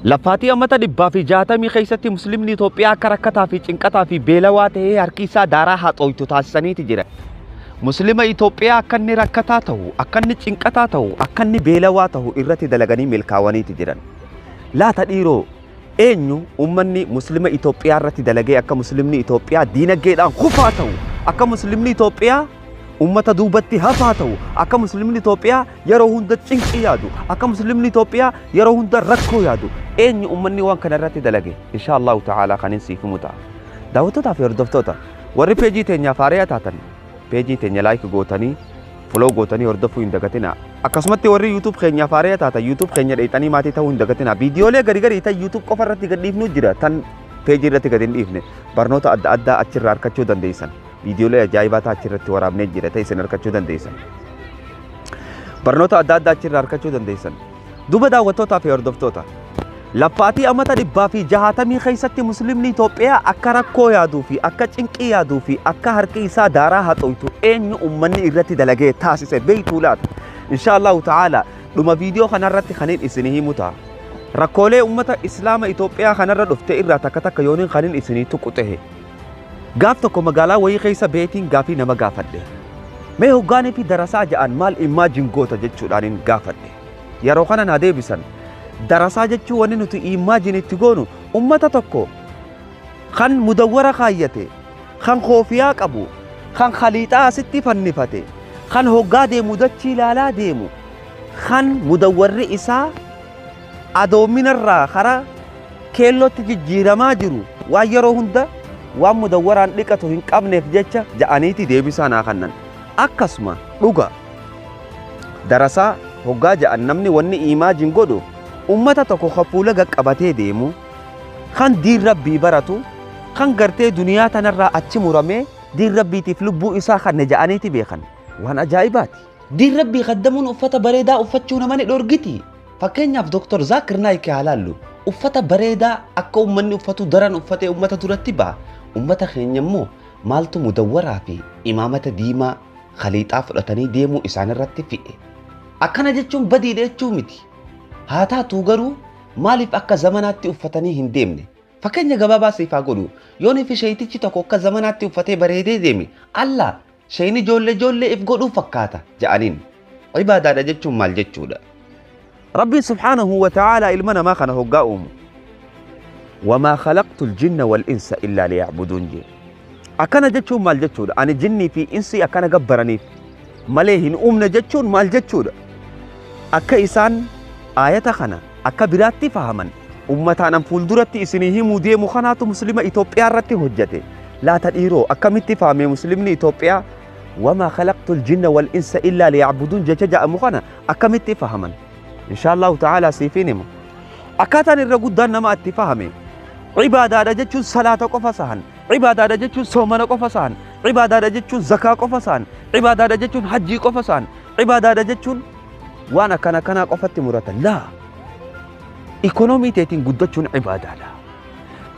Lafaatii ammata 160 keessatti muslimni Itoophiyaa akka rakkataa fi cinqataa fi beelawaa ta'ee harki isaa daaraa haxooytu taasisaniiti jira. Muslima Itoophiyaa akka inni rakkataa ta'u, akka inni cinqataa ta'u, akka inni beelawaa ta'u irratti dalaganii milkaawaniiti jiran. Laata dhiiroo, eenyu ummanni muslima Itoophiyaa irratti dalagee akka muslimni Itoophiyaa diinagdeedhaan kufaa ta'u, akka muslimni Itoophiyaa ummata duubatti hafaa ta'u, akka muslimni Itoophiyaa yeroo hunda cinqii yaadu, akka muslimni Itoophiyaa yeroo hunda rakkoo yaadu, eenyu ummanni waan kana irratti dalage? Insha Allahu ta'ala kan hin siif himu ta'a. Daawwattootaa fi hordoftoota, warri peejii teenyaaf haariyaa taatan, peejii teenya like gootanii, follow gootanii hordofuu hin dagatinaa. Akkasumatti warri YouTube keenyaaf haariyaa taatan, YouTube keenya dheeyxanii maatii ta'uu hin dagatinaa. Viidiyoolee gari garii tan YouTube qofa irratti gad dhiifnu jira, tan peejii irratti gad hin dhiifne. Barnoota adda addaa achirraa argachuu dandeessan. Viidiyoolee ajaa'ibaa ta'a achirratti waraabnee jira ta'e isin argachuu dandeessan. Barnoota adda addaa achirraa argachuu dandeessan. Duuba daawwattootaa fi hordoftoota. Laffaatii amata 160 keessatti muslimni Itoophiyaa akka rakkoo yaaduu fi akka cinqii yaaduu fi akka harki isaa daaraa haxooytu eenyu ummanni irratti dalagee taasise beektuu laata? Insha Allahu ta'ala dhuma viidiyoo kanarratti kanin isinii himu ta'a. Rakkoolee ummata Islaama Itoophiyaa kanarra dhufte irraa takka takka yooniin kanin isinii tuqu ta'e. Gaaf tokko magaalaa wayii keessa beetiin gaafii nama gaafadhe. Mee hoggaanii fi darasaa ja'an maal imagine goota jechuudhaanin gaafadhe. Yeroo kana naa deebisan. Darasaa jechuun wanni nuti imagine itti goonu ummata tokko kan mudawwara kaayyate, kan koofiyaa qabu, kan khaliixaa asitti fannifate, kan hoggaa deemu dachii ilaalaa deemu, kan mudawwarri isaa adoominarraa karaa keellootti jijjiiramaa jiru, waan yeroo hunda waan mudawwaraan dhiqatu hin qabneef jecha ja'aniiti deebisaa naa kannan. Akkasuma dhuga darasaa hoggaa ja'an namni wanni imagine godhu ummata tokko kan fuula gaqqabatee deemu, kan diin rabbii baratu, kan gartee duniyaa tanarraa achi muramee diin rabbiitiif lubbuu isaa kanne ja'aniiti beekan. Waan ajaa'ibaati. Diin rabbii kaddamuun uffata bareedaa uffachuu nama ni dhorgiti. Fakkeenyaaf Dr. Zaakir Naayik haa laallu. Uffata bareedaa akka uummanni uffatu daran uffatee uummata duratti ba'a. Uummata keenya immoo maaltu mudawwaraa fi imaamata diimaa khaliixaa fudhatanii deemuu isaanirratti fi'e? Akkana jechuun badiidha jechuu miti. Haa taatu garuu maaliif akka zamanaatti uffatanii hin deemne? Fakkeenya gabaabaa siif haa godhu. Yoonii fi sheeytichi tokko akka zamanaatti uffatee bareedee deeme, Allah sheeyni ijoollee ijoollee if godhuu fakkaata ja'aniin. Ibaadaadha jechuun maal jechuudha? Rabbiin subhaanahu wa ta'aalaa ilma namaa kana hoggaa uumu, wamaa khalaqtu ljinna wal insa illaa liya'buduun jee. Akkana jechuun maal jechuudha? Ani jinnii fi insii akkana gabbaraniif malee hin uumne jechuun maal jechuudha? Akka isaan aayata kana akka biraatti fahaman ummataan an fuulduratti isinii himuu deemu kanaatu muslima Itoophiyaa irratti hojjete. Laata dhiiroo, akkamitti fahame muslimni Itoophiyaa wamaa khalaqtu ljinna wal insa illaa liya'buduun jecha jedhamu kana akkamitti fahaman? Insha Allahu ta'ala siifiin hima. Akkaataan irra guddaan nama itti fahame, ibaadaadha jechuun salaata qofa sahan, ibaadaadha jechuun soomana qofa sahan, ibaadaadha jechuun zakaa qofa sahan, ibaadaadha jechuun hajjii qofa sahan, ibaadaadha jechuun waan akkana akkanaa qofatti muratan. Laa, ikonoomii teetiin guddachuun ibaadaadha.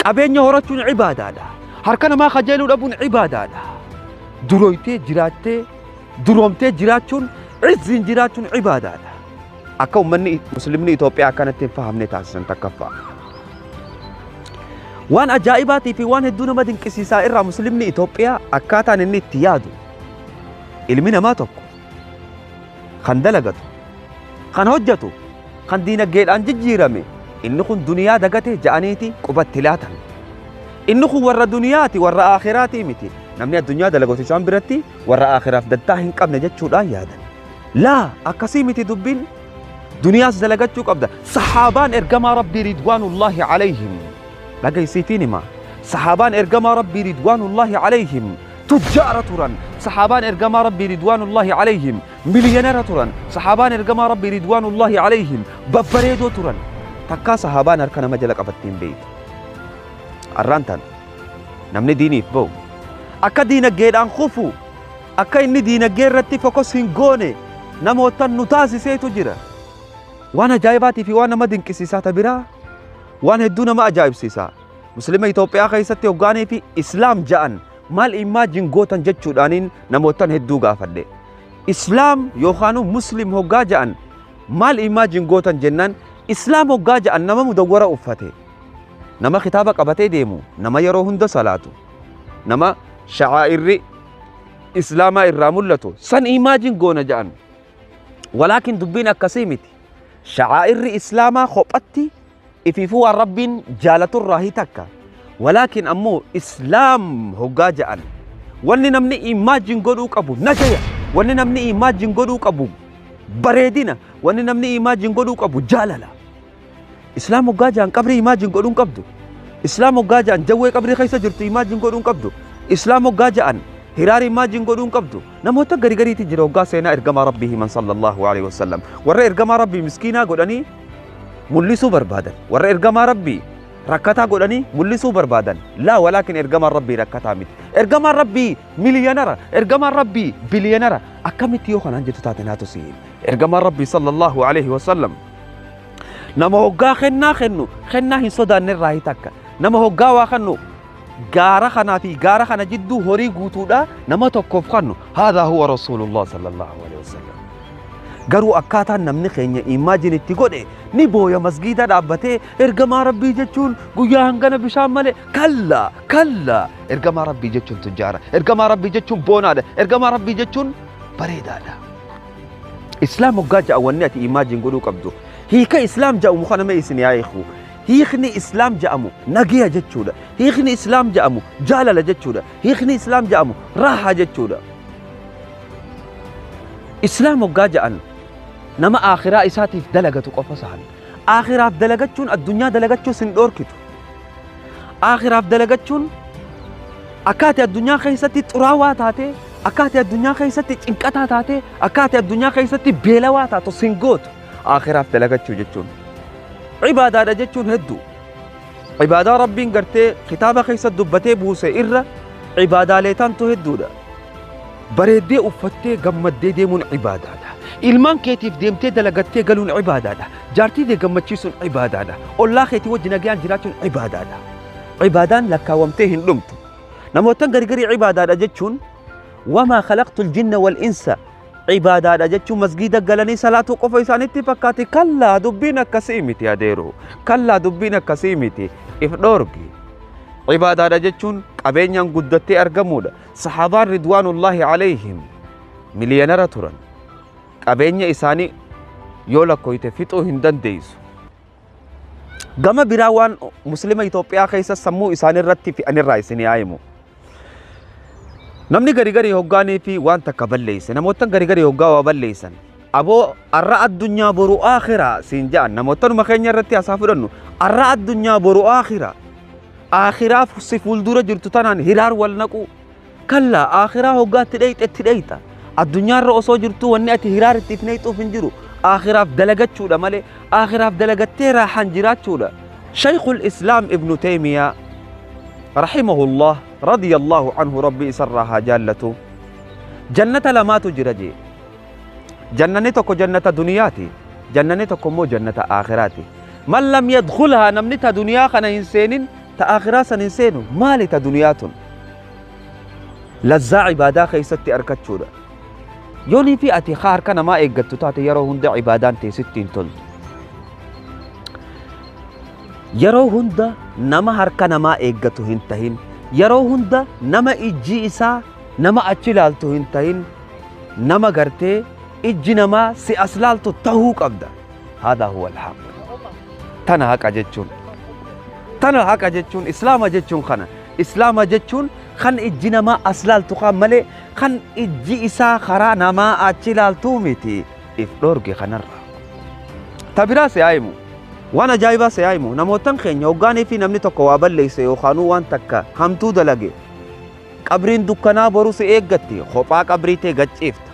Qabeenya horachuun ibaadaadha. Harka namaa kajeeluu dhabuun ibaadaadha. Durooytee jiraattee, duroomtee jiraachuun, izziin jiraachuun ibaadaadha. Akka uummanni muslimni Itoophiyaa akkanatti hin fahamne taasisan takkaffaa. Waan ajaa'ibaatii fi waan hedduu nama dinqisiisaa irraa muslimni Itoophiyaa akkaataan inni itti yaadu, ilmi namaa tokko kan dalagatu, kan hojjetu, kan diinagdeedhaan jijjiirame, inni kun duniyaa dagate ja'aniiti qubatti laatan. Inni kun warra duniyaati, warra aakhiraatii miti. Namni addunyaa dalagatu isaan biratti warra aakhiraaf dantaa hin qabne jechuudhaan yaadan. Laa, akkasii miti dubbiin. Duniyaas dalagachuu qabda. Sahaabaan ergamaa Rabbii ridwaanullaahi alayhim. Dhagaysiifiin hima. Sahaabaan ergamaa Rabbii ridwaanullaahi alayhim tujjaara turan. Sahaabaan ergamaa Rabbii ridwaanullaahi alayhim miliyoonera turan. Sahaabaan ergamaa Rabbii ridwaanullaahi alayhim babbareedoo turan. Takkaa sahaabaan harka nama jala qabattee hin beektu. Arraan tana namni diiniif ba'u akka diinagdeedhaan kufu, akka inni diinagdee irratti focus hin goone namootan nu taasiseetu jira. Waan ajaa'ibaatii fi waan nama dinqisiisaa ta biraa, waan hedduu nama ajaa'ibsiisa. Muslima Itoophiyaa keessatti hoggaanii fi Islaam ja'an maal imagine gootan jechuudhaaniin namootan hedduu gaafadhe. Islaam yookaan Muslim hoggaa ja'an maal imagine gootan jennaan, Islaam hoggaa ja'an nama mudawwara uffate, nama kitaaba qabatee deemu, nama yeroo hunda salaatu, nama sha'aa'irri Islaamaa irraa mul'atu san imagine goona ja'an. Walaakin dubbiin akkasii miti. Sha'aa'irri Islaamaa kophatti ifiifuu waan Rabbiin jaalaturraa takka. Walaakin ammoo Islaam hoggaa ja'an wanni namni imagine godhuu qabu nagaya, wanni namni imagine godhuu qabu bareedina, wanni namni imagine godhuu qabu jaalala. Islaam hoggaa ja'an qabrii imagine godhuu hin qabdu. Islaam hoggaa ja'an jawwee qabrii keessa jirtu imagine godhuu hin qabdu. Islaam hoggaa ja'an hiraar imagine godhuu hin qabdu. Namoota gari gariitti jira hoggaa seenaa ergamaa Rabbii himan sallallahu alaihi wasallam. Warra ergamaa Rabbii miskiinaa godhanii mul'isuu barbaadan. Warra ergamaa Rabbii rakkataa godhanii mul'isuu barbaadan. Laa, walaakin ergamaan Rabbii rakkataa miti. Ergamaan Rabbii miliyoonara. Ergamaan Rabbii biliyoonara. Akkamitti yoo kanaan jettu taate naatu si hima. Ergamaan Rabbii sallallahu alaihi wasallam nama hoggaa kennaa kennu kennaa hin sodaanne irraa takka. Nama hoggaa waa kennu gaara kanaa fi gaara kana jidduu horii guutuudha nama tokkoof kennu. Haadhaa huwa Rasuulullah sallallahu alaihi wasallam. Garuu akkaataan namni keenya imagine itti godhe ni booya masgiida dhaabbatee, ergamaa Rabbii jechuun guyyaa hangana bishaan malee. Kallaa, kallaa, ergamaa Rabbii jechuun tujjaara, ergamaa Rabbii jechuun boonaadha, ergamaa Rabbii jechuun bareedaadha. Islaam hoggaa ja'a wanni ati imagine godhuu qabdu, hiika Islaam ja'amu kana mee isin yaa hiiku. Hiikni Islaam ja'amu nagaya jechuudha. Hiikni Islaam ja'amu jaalala jechuudha. Hiikni Islaam ja'amu raahaa jechuudha. Islaam hoggaa ja'an nama aakhiraa isaatiif dalagatu qofa sahan. Aakhiraaf dalagachuun addunyaa dalagachuu sin dhoorkitu. Aakhiraaf dalagachuun akka ati addunyaa keessatti xuraawaa taatee, akka ati addunyaa keessatti cinqataa taatee, akka ati addunyaa keessatti beelawaa taatu sin gootu. Aakhiraaf dalagachuu jechuun. Ibaadaadha jechuun hedduu. Ibaadaa Rabbiin gartee kitaaba keessa dubbatee buuse irra ibaadaalee tantu hedduudha. Bareeddee uffattee gammaddee deemuun ibaadaadha. Ilmaan keetiif deemtee dalagattee galuun ibaadaadha. Jaartii tee gammachiisuun ibaadaadha. Ollaa keetii wajji nagayaan jiraachuun ibaadaadha. Ibaadaan lakkaawamtee hin dhumtu. Namoottan gargarii ibaadaadha jechuun wamaa khalaqtul jinna wal insa ibaadaadha jechuun masgiida galanii salaatuu qofa isaanitti fakkaate. Kallaa, dubbiin akkasii miti adeero. Kallaa, dubbiin akkasii miti. If dhoorgi. Ibaadaadha jechuun qabeenyaan guddattee argamuudha. Sahaabaan ridwaanullaahi alayhim miliyoonara turan. Qabeenya isaanii yoo lakkoyte fixuu hin dandeessu. Gama biraa waan Muslima Itoophiyaa keessa sammuu isaanii irratti fe'anirraa isin haa himu. Namni gari gari hoggaanii fi waan takka balleesse, namoottan gari gari hoggaa waa balleessan, aboo arra addunyaa boru aakhiraa siin ja'an. Namoottanuma keenya irratti hasaa fudhannu, arra addunyaa boru aakhiraa, aakhiraaf si fuuldura jirtu tanaan hiraar wal naquu. Kallaa, aakhiraa hoggaa itti dheeyxe itti dheeyxa. Addunyaarra osoo jirtuu wanni ati hiraar itti if neeyxuuf hin jiru. Aakhiraaf dalagachuudha malee, aakhiraaf dalagattee raaxaan jiraachuudha. Shaykhul Islaam Ibnu Teeymiyaa rahimahullah radiyallahu anhu, Rabbi isarraa haa jaallatu, jannata lamaatu jira jee. Jannanni tokko jannata duniyaati, jannanni tokko immoo jannata aakhiraati. Man lam yadkhulhaa, namni ta duniyaa kana hin seenin ta aakhiraa san hin seenu. Maali ta duniyaa tun? Lazzaa ibaadaa keessatti argachuudha. Yoonii fi ati harka namaa eeggattu taate, yeroo hunda ibaadaan tee sitti hin toltu. Yeroo hunda nama harka namaa eeggatu hin tahin. Yeroo hunda nama ijji isaa nama achi ilaaltu hin tahin. Nama gartee ijji namaa si as laaltu tahuu qabda. Haadhaa huwa alhaq. Tana haqa jechuun. Tana haqa jechuun, Islaama jechuun kana. Islaama jechuun kan ijji namaa as laaltu kaan malee kan ijji isaa karaa namaa achi ilaaltuu miti. If dhoorge kanarra. Ta biraa si haa himu. Waan ajaa'ibaa si haa himu. Namootan keenya hoggaanii fi namni tokko waa balleesse yookaanuu waan takka hamtuu dalage, qabriin dukkanaa boru si eeggatti, kophaa qabrii tee gacciifta.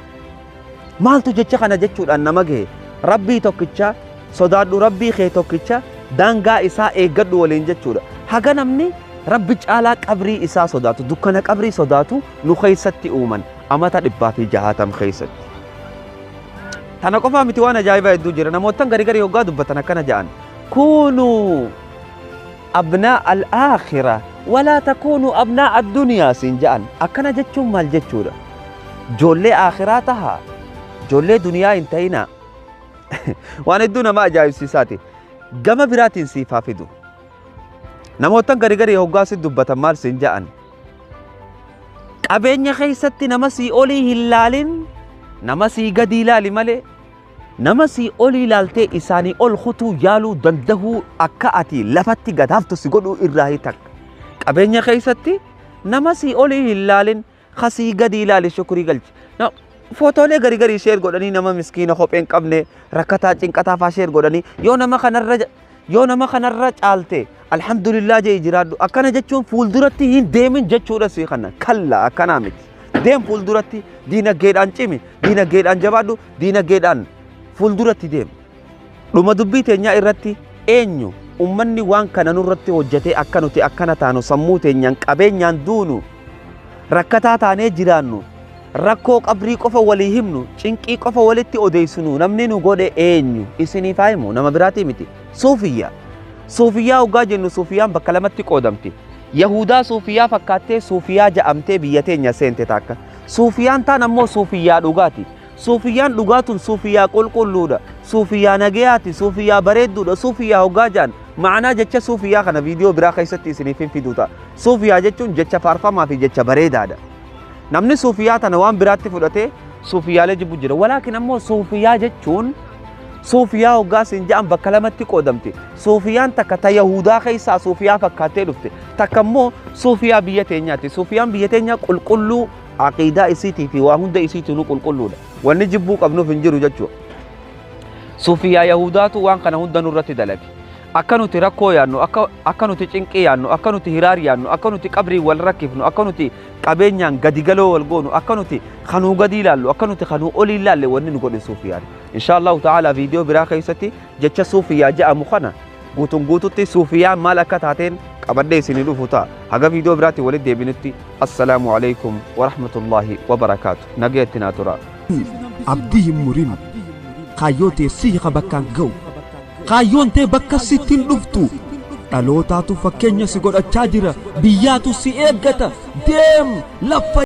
Maaltu jecha kana jechuudhaan nama gahe? Rabbii tokkicha sodaadhu, Rabbii kee tokkicha daangaa isaa eeggadhu waliin jechuudha. Haga namni Rabbi caalaa qabrii isaa sodaatu, dukkana qabrii sodaatu nu keessatti uuman amata 160 keessatti. Tana qofaa miti, waan ajaa'ibaa hedduu jira. Namoottan gari gari hoggaa dubbatan akkana ja'an. Kuunuu abnaa al-aakhira walaa takuunuu abnaa addunyaa siin ja'an. Akkana jechuun maal jechuudha? Ijoollee aakhiraa tahaa. Ijoollee duniyaa hin ta'inaa. Waan hedduu nama ajaa'ibsiisaati. gama biraatiin siif haa fidu. Namoottan gari garii hoggaa si dubbatan maal siin ja'an? Qabeenya keessatti nama sii olii hin laalin, nama sii gadii laali malee nama sii olii laaltee isaanii ol kutuu yaaluu dandahuu akka ati lafatti gad haftu si godhuu irraa takka. Qabeenya keessatti nama sii olii hin laalin, kasii gadii ilaali, shukurii galchi. Footoolee garii garii share godhanii nama miskiina kophee hin qabne, rakkataa cinqataa faa share godhanii, yoo nama kanarra caalte alhamdulillah jee jiraadhu. Akkana jechuun fuulduratti hin deemin jechuudha sii kana kalla akkanaa miti. Deem fuulduratti, diinagdeedhaan cimi, diinagdeedhaan jabaadhu, diinagdeedhaan fuulduratti deem. Dhuma dubbii teenyaa irratti, eenyu ummanni waan kana nurratti hojjetee akka nuti akkana taanu, sammuu teenyaan qabeenyaan duunu, rakkataa taanee jiraannu, rakkoo qabrii qofa walii himnu, cinqii qofa walitti odeessinu, namni nu godhe eenyu? Isiniif haa himu, nama biraatii miti. Suufiyyaa. Suufiyyaa hoggaa jennu, suufiyyaan bakka lamatti qoodamti. Yahudaa suufiyyaa fakkaattee suufiyaa ja'amtee biyya teenya seente takka. Suufiyaan taan ammoo suufiyyaa dhugaati. Suufiyyaan dhugaatun suufiyyaa qulqulluudha, suufiyyaa nagayaati, suufiyyaa bareedduudha. Suufiyyaa hoggaa ja'an, ma'anaa jecha suufiyyaa kana viidiyoo biraa keessatti isiniif hin fiduu ta'a. Suufiyyaa jechuun jecha faarfamaa fi jecha bareedaadha. Namni suufiyyaa tana waan biraatti fudhatee suufiyyaalee jibbu jira. Walaakin ammoo suufiyyaa jechuun, suufiyaa hoggaa siin ja'an, bakka lamatti qoodamti. Suufiyaan takka ta Yahudaa keessaa suufiyaa fakkaattee dhufte. Takka immoo suufiyaa biyya teenyaati. Suufiyaan biyya teenyaa qulqulluu, aqiidaa isiitii fi waa hunda isiitinuu qulqulluudha. Wanni jibbuu qabnuuf hin jiru jechuudha. Suufiyaa Yahudaatu waan kana hunda nurratti dalage. Akka nuti rakkoo yaadnu, akka nuti cinqii yaadnu, akka nuti hiraar yaadnu, akka nuti qabrii wal rakkifnu, akka nuti qabeenyaan gadi galoo wal goonu, akka nuti kanuu gadi ilaallu, akka nuti kanuu olii ilaalle wanni nu godhe suufiyaan. Insha Allahu ta'ala viidiyoo biraa keessatti jecha suufiyaa jedhamu kana guutuun guututti suufiyaan maal akka taateen qabadhee isinii dhufu ta'a. Haga viidiyoo biraatti walitti deebinutti, assalaamu alaikum wa rahmatullahi wa barakaatu. Nagayatti naa tura. Abdii hin murin, kaayyoo tee si hiika bakkaan ga'u. Kaayyoon tee bakka sitti hin dhuftu. Dhalootaatu fakkeenya si godhachaa jira, biyyaatu si eeggata, deem lafa.